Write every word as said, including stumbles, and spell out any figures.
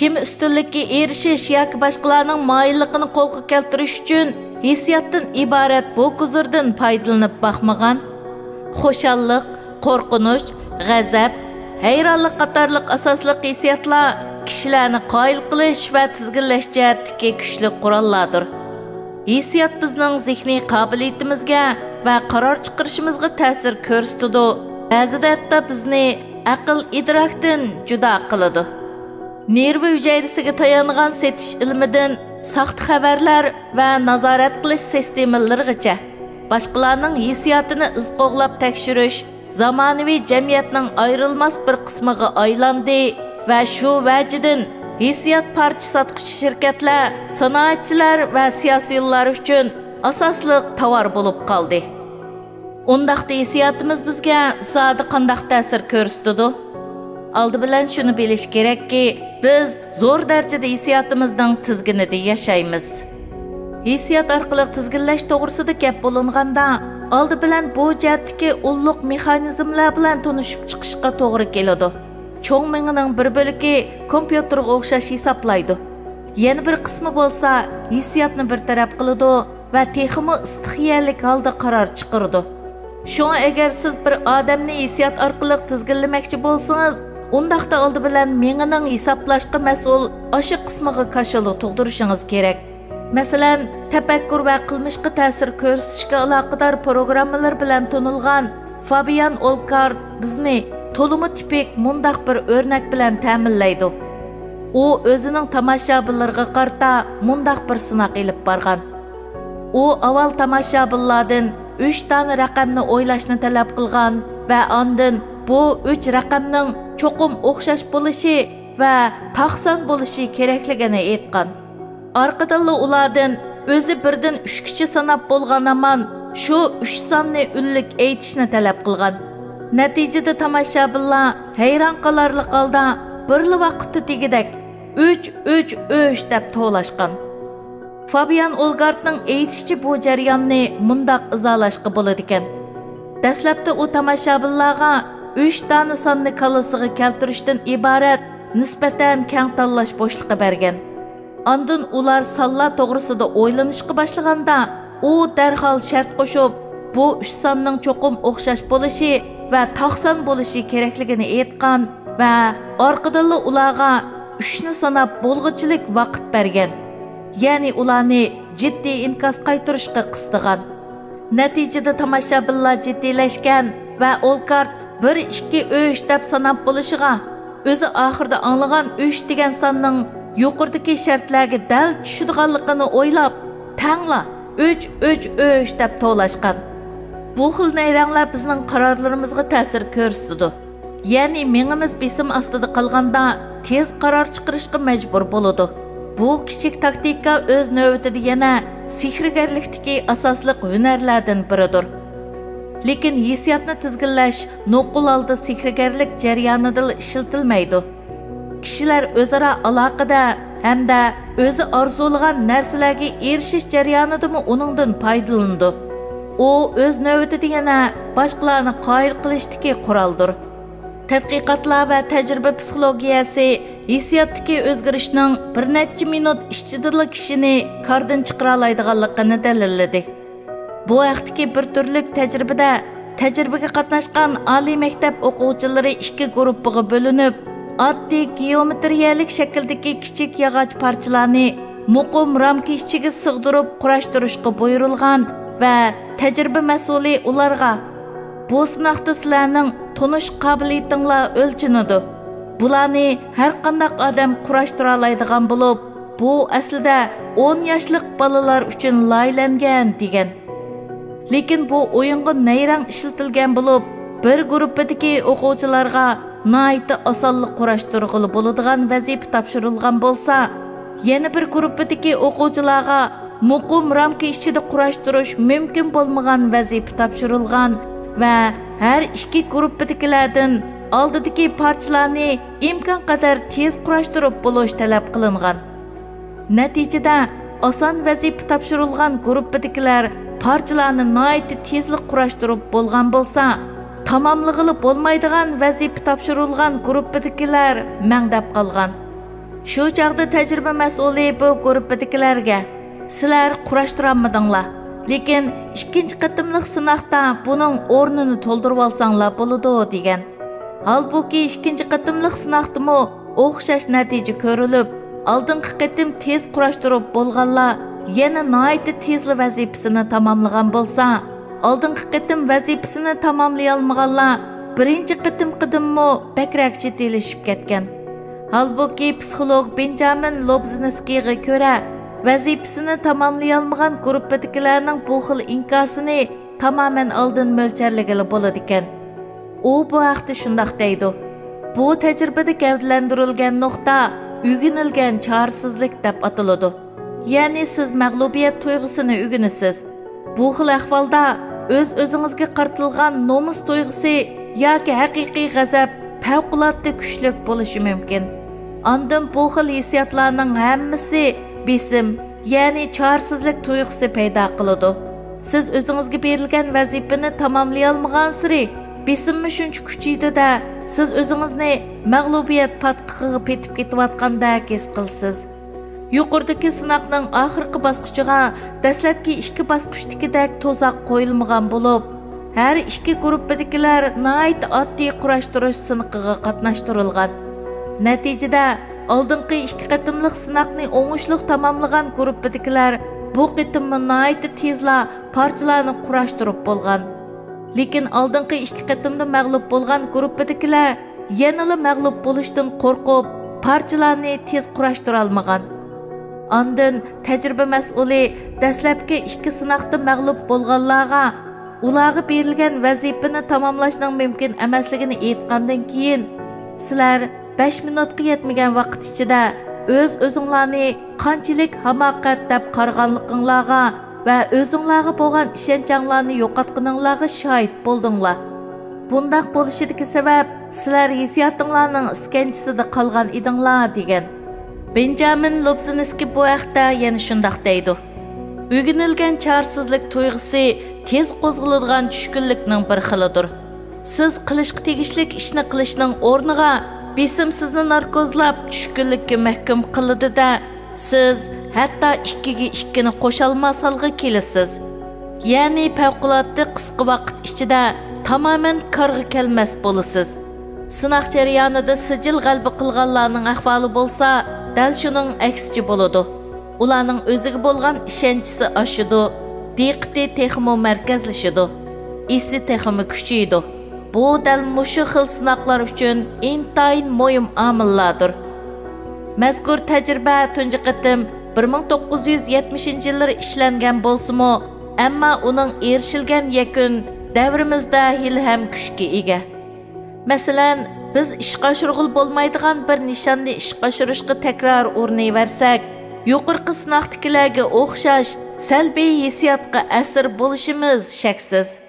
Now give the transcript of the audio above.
كىم ئۈستۈنلۈككە ئېرىشىش ياكى باشقىلارنىڭ مايىللىقىنى قولغا كەلتۈرۈش ئۈچۈن ھېسسىياتتىن ئىبارەت بۇ گۇزۇردىن پايدىلىنىپ باقمىغان. خۇشاللىق، قورقۇنچ، غەزەپ، ھەيرانلىق قاتارلىق ئاساسلىق ھېسسىياتلار كىشىلەرنى قايىل قىلىش ۋە تىزگىنلەش جەھەتتىكى كۈچلۈك قوراللاردۇر. ھېسسىيات بىزنىڭ زېھنىي قابىلىيىتىمىزگە ۋە قارار چىقىرىشىمىزغا تەسىر كۆرسىتىدۇ، بەزىدە ھەتتا بىزنى ئەقىل ئىدراكتىن جۇدا قىلىدۇ. نېرۋا ھۈجەيرىسىگە تايانغان سېتىش ئىلمىدىن ساختا خەۋەرلەر ۋە نازارەت قىلىش سىستېمىلىرىغىچە، باشقىلارنىڭ ھېسسىياتىنى ئىز قوغلاپ تەكشۈرۈش زامانىۋى جەمئىيەتنىڭ ئايرىلماس بىر قىسمىغا ئايلاندى ۋە شۇ ۋەجىدىن ھېسسىيات پارچە ساتقۇچى شىركەتلەر سانائەتچىلەر ۋە سىياسىيونلار ئۈچۈن ئاساسلىق تاۋار بولۇپ قالدى. ئۇنداقتا ھېسسىياتىمىز بىزگە زادى قانداق تەسىر كۆرسىتىدۇ؟ ئالدى بىلەن شۇنى بىلىش كېرەككى، بىز زور دەرىجىدە ھېسسىياتىمىزنىڭ تىزگىنىدە ياشايمىز. ھېسسىيات ئارقىلىق تىزگىنلەش توغرىسىدا گەپ بولۇنغاندا، ئالدى بىلەن بۇ جەھەتتىكى ئۇللۇق مېخانىزملار بىلەن تونۇشۇپ چىقىشقا توغرا كېلىدۇ. چوڭ مېڭىنىڭ بىر بۆلىكى كومپيۇتېرغا ئوخشاش ھېسابلايدۇ. يەنە بىر قىسمى بولسا ھېسسىياتنى بىر تەرەپ قىلىدۇ ۋە تېخىمۇ ئىستىخىيەلىك ھالدا قارار چىقىرىدۇ. شۇڭا ئەگەر سىز بىر ئادەمنى ھېسسىيات ئارقىلىق تىزگىنلىمەكچى بولسىڭىز، ئۇنداقتا ئالدى بىلەن مېڭىنىڭ ھېسابلاشقا مەسئۇل ئاشۇ قىسمىغا كاشىلا تۇغدۇرۇشىڭىز كېرەك. مەسىلەن، تەپەككۇر ۋە قىلمىشقا تەسىر كۆرسىتىشكە ئالاقىدار پروگراممىلار بىلەن تونۇلغان فابىيان ئولكارت بىزنى تولىمۇ تىپىك مۇنداق بىر ئۆرنەك بىلەن تەمىنلەيدۇ. ئۇ ئۆزىنىڭ تاماشابىنلىرىغا قارىتا مۇنداق بىر سىناق ئېلىپ بارغان. ئۇ ئاۋۋال تاماشابىنلاردىن ئۈچ دانە رەقەمنى ئويلاشنى تەلەپ قىلغان ۋە ئاندىن بۇ ئۈچ رەقەمنىڭ چوقۇم ئوخشاش بولۇشى ۋە تاق سان بولۇشى كېرەكلىكىنى ئېيتقان. ئارقىدىنلا ئۇلاردىن ئۆزى بىردىن ئۈچكىچە ساناپ بولغان ھامان شۇ ئۈچ ساننى ئۈنلۈك ئېيتىشنى تەلەپ قىلغان. نەتىجىدە تاماشابىنلار ھەيران قالارلىق ھالدا بىرلا ۋاقىتتا دېگۈدەك «ئۈچ، ئۈچ، ئۈچ» دەپ توۋلاشقان. فابىيان ئولگارتنىڭ ئېيتىشىچە، بۇ جەرياننى مۇنداق ئىزاھلاشقا بولىدىكەن. دەسلەپتە ئۇ تاماشابىنلارغا ئۈچ دانە ساننى كاللىسىغا كەلتۈرۈشتىن ئىبارەت نىسبەتەن كەڭ تاللاش بوشلۇقى بەرگەن. ئاندىن ئۇلار سانلار توغرىسىدا ئويلىنىشقا باشلىغاندا، ئۇ دەرھال شەرت قوشۇپ، بۇ ئۈچ ساننىڭ چوقۇم ئوخشاش بولۇشى ۋە تاق سان بولۇشى كېرەكلىكىنى ئېيتقان ۋە ئارقىدىنلا ئۇلارغا ئۈچنى ساناپ بولغۇچىلىك ۋاقىت بەرگەن. يەنى ئۇلارنى جىددىي ئىنكاس قايتۇرۇشقا قىستىغان. نەتىجىدە تاماشابىنلار جىددىيلەشكەن ۋە ئولكارت «بىر، ئىككى، ئۈچ» دەپ ساناپ بولۇشىغا، ئۆزى ئاخىرىدا ئاڭلىغان «ئۈچ» دېگەن ساننىڭ يۇقىرىدىكى شەرتلەرگە دەل چۈشىدىغانلىقىنى ئويلاپ، تەڭلا «ئۈچ، ئۈچ، ئۈچ» دەپ توۋلاشقان. بۇ خىل نەيرەڭلەر بىزنىڭ قارارلىرىمىزغا تەسىر كۆرسىتىدۇ. يەنى مېڭىمىز بېسىم ئاستىدا قالغاندا، تېز قارار چىقىرىشقا مەجبۇر بولىدۇ. بۇ كىچىك تاكتىكا ئۆز نۆۋىتىدە يەنە سېھىرگەرلىكتىكى ئاساسلىق ھۈنەرلەردىن بىرىدۇر. لېكىن ھېسسىياتنى تىزگىنلەش نوقۇل ھالدا سېھىرگەرلىك جەريانىدىلا ئىشلىتىلمەيدۇ. كىشىلەر ئۆزئارا ئالاقىدە ھەمدە ئۆزى ئارزۇلىغان نەرسىلەرگە ئېرىشىش جەريانىدىمۇ ئۇنىڭدىن پايدىلىنىدۇ. ئۇ ئۆز نۆۋىتىدە يەنە باشقىلارنى قايىل قىلىشتىكى قورالدۇر. تەتقىقاتلار ۋە تەجرىبە پسىخولوگىيەسى ھېسسىياتتىكى ئۆزگىرىشنىڭ بىر نەچچە مىنۇت ئىچىدىلا كىشىنى كاردىن چىقىرالايدىغانلىقىنى دەلىللىدى. بۇ ھەقتىكى بىر تۈرلۈك تەجرىبىدە تەجرىبىگە قاتناشقان ئالىي مەكتەپ ئوقۇغۇچىلىرى ئىككى گۇرۇپپىغا بۆلۈنۈپ، ئاددىي گېئومېترىيەلىك شەكىلدىكى كىچىك ياغاچ پارچىلارنى مۇقىم رامكا ئىچىگە سىغدۇرۇپ قۇراشتۇرۇشقا بۇيرۇلغان ۋە تەجرىبە مەسئۇلى ئۇلارغا، «بۇ سىناقتا سىلەرنىڭ تونۇش قابىلىيىتىڭلار ئۆلچىنىدۇ. بۇلارنى ھەرقانداق ئادەم قۇراشتۇرالايدىغان بولۇپ، بۇ ئەسلىدە ئون ياشلىق بالىلار ئۈچۈن لايىھەلەنگەن» دېگەن. لېكىن بۇ ئويۇنغا نەيرەڭ ئىشلىتىلگەن بولۇپ، بىر گۇرۇپپىدىكى ئوقۇغۇچىلارغا ناھايىتى ئاسانلا قۇراشتۇرغىلى بولىدىغان ۋەزىپە تاپشۇرۇلغان بولسا، يەنە بىر گۇرۇپپىدىكى ئوقۇغۇچىلارغا مۇقىم رامكا ئىچىدە قۇراشتۇرۇش مۇمكىن بولمىغان ۋەزىپە تاپشۇرۇلغان ۋە ھەر ئىككى گۇرۇپپىدىكىلەردىن ئالدىدىكى پارچىلارنى ئىمكانقەدەر تېز قۇراشتۇرۇپ بولۇش تەلەپ قىلىنغان. نەتىجىدە، ئاسان ۋەزىپە تاپشۇرۇلغان گۇرۇپپىدىكىلەر پارچىلارنى ناھايىتى تېزلا قۇراشتۇرۇپ بولغان بولسا، تاماملىغىلى بولمايدىغان ۋەزىپە تاپشۇرۇلغان گۇرۇپپىدىكىلەر مەڭدەپ قالغان. شۇ چاغدا تەجرىبە مەسئۇلى بۇ گۇرۇپپىدىكىلەرگە، سىلەر قۇراشتۇرالمىدىڭلار، لېكىن ئىككىنچى قېتىملىق سىناقتا بۇنىڭ ئورنىنى تولدۇرۇۋالساڭلار بولىدۇ، دېگەن. ھالبۇكى، ئىككىنچى قېتىملىق سىناقتىمۇ ئوخشاش نەتىجە كۆرۈلۈپ، ئالدىنقى قېتىم تېز قۇراشتۇرۇپ بولغانلار يەنە ناھايىتى تېزلا ۋەزىپىسىنى تاماملىغان بولسا، ئالدىنقى قېتىم ۋەزىپىسىنى تاماملىيالمىغانلار بىرىنچى قېتىمقىدىنمۇ بەكرەك جىددىيلىشىپ كەتكەن. ھالبۇكى، پسىخولوگ بېنجامىن لوبزىنسكىيغا كۆرە، ۋەزىپىسىنى تاماملىيالمىغان گۇرۇپپىدىكىلەرنىڭ بۇ خىل ئىنكاسىنى تامامەن ئالدىن مۆلچەرلىگىلى بولىدىكەن. ئۇ بۇ ھەقتە شۇنداق دەيدۇ: بۇ تەجرىبىدە گەۋدىلەندۈرۈلگەن نۇقتا ئۆگىنىلگەن چارىسىزلىك دەپ ئاتىلىدۇ. يەنى سىز مەغلۇبىيەت تۇيغۇسىنى ئۆگىنىسىز. بۇ خىل ئەھۋالدا ئۆز-ئۆزىڭىزگە قارىتىلغان نومۇس تۇيغۇسى ياكى ھەقىقىي غەزەپ پەۋقۇلئاددە كۈچلۈك بولۇشى مۇمكىن. ئاندىن بۇ خىل ھېسسىياتلارنىڭ ھەممىسى بېسىم، يەنى چارىسىزلىك تۇيغۇسى پەيدا قىلىدۇ. سىز ئۆزىڭىزگە بېرىلگەن ۋەزىپىنى تاماملىيالمىغانسېرى، بېسىممۇ شۇنچە كۈچىيىدۇ-دە، سىز ئۆزىڭىزنى مەغلۇبىيەت پاتقىقىغا پېتىپ كېتىۋاتقاندەك ھېس قىلىسىز. يۇقىرىدىكى سىناقنىڭ ئاخىرقى باسقۇچىغا دەسلەپكى ئىككى باسقۇچتىكىدەك تۇزاق قويۇلمىغان بولۇپ، ھەر ئىككى گۇرۇپپىدىكىلەر ناھايىتى ئاددىي قۇراشتۇرۇش سىنىقىغا قاتناشتۇرۇلغان. نەتىجىدە، ئالدىنقى ئىككى قېتىملىق سىناقنى ئوڭۇشلۇق تاماملىغان گۇرۇپپىدىكىلەر بۇ قېتىممۇ ناھايىتى تېزلا پارچىلارنى قۇراشتۇرۇپ بولغان. لېكىن ئالدىنقى ئىككى قېتىمدا مەغلۇپ بولغان گۇرۇپپىدىكىلەر يەنىلا مەغلۇپ بولۇشتىن قورقۇپ، پارچىلارنى تېز قۇراشتۇرالمىغان. ئاندىن تەجرىبە مەسئۇلى دەسلەپكى ئىككى سىناقتا مەغلۇپ بولغانلارغا ئۇلارغا بېرىلگەن ۋەزىپىنى تاماملاشنىڭ مۇمكىن ئەمەسلىكىنى ئېيتقاندىن كېيىن، سىلەر بەش مىنۇتقا يەتمىگەن ۋاقىت ئىچىدە ئۆز-ئۆزۈڭلارنى قانچىلىك ھاماقەت دەپ قارىغانلىقىڭلارغا ۋە ئۆزۈڭلارغا بولغان ئىشەنچىڭلارنى يوقاتقىنىڭلارغا شاھىت بولدۇڭلار. بۇنداق بولۇشىدىكى سەۋەب، سىلەر ھېسسىياتىڭلارنىڭ ئىسكەنجىسىدە قالغان ئىدىڭلار، دېگەن. بېنجامىن لوبزىنسكىي بۇ ھەقتە يەنە شۇنداق دەيدۇ: ئۆگىنىلگەن چارىسىزلىك تۇيغۇسى تېز قوزغىلىدىغان چۈشكۈنلۈكنىڭ بىر خىلىدۇر. سىز قىلىشقا تېگىشلىك ئىشنى قىلىشنىڭ ئورنىغا، بېسىم سىزنى ناركوزلاپ، چۈشكۈنلۈككە مەھكۇم قىلىدۇ-دە، سىز ھەتتا ئىككىگە ئىككىنى قوشالماس ھالغا كېلىسىز. يەنى پەۋقۇلئاددە قىسقا ۋاقىت ئىچىدە تامامەن كارغا كەلمەس بولىسىز. سىناق جەريانىدا سىجىل غەلىبە قىلغانلارنىڭ ئەھۋالى بولسا دەل شۇنىڭ ئەكسىچە بولىدۇ. ئۇلارنىڭ ئۆزىگە بولغان ئىشەنچىسى ئاشىدۇ، دىققىتى تېخىمۇ مەركەزلىشىدۇ، ئېسى تېخىمۇ كۈچىيىدۇ. بۇ دەل مۇشۇ خىل سىناقلار ئۈچۈن ئىنتايىن مۇھىم ئامىللاردۇر. مەزكۇر تەجرىبە تۇنجى قېتىم بىر مىڭ توققۇز يۈز يەتمىشىنچى يىللىرى ئىشلەنگەن بولسىمۇ، ئەمما ئۇنىڭ ئېرىشىلگەن يەكۈن دەۋرىمىزدە ھېلىھەم كۈچكە ئىگە. مەسىلەن، بىز ئىشقا ئاشۇرغىلى بولمايدىغان بىر نىشاننى ئىشقا ئاشۇرۇشقا تەكرار ئۇرۇنۇۋەرسەك، يۇقىرىقى سىناقتىكىلەرگە ئوخشاش سەلبىي ھېسسىياتقا ئەسىر بولۇشىمىز شەكسىز.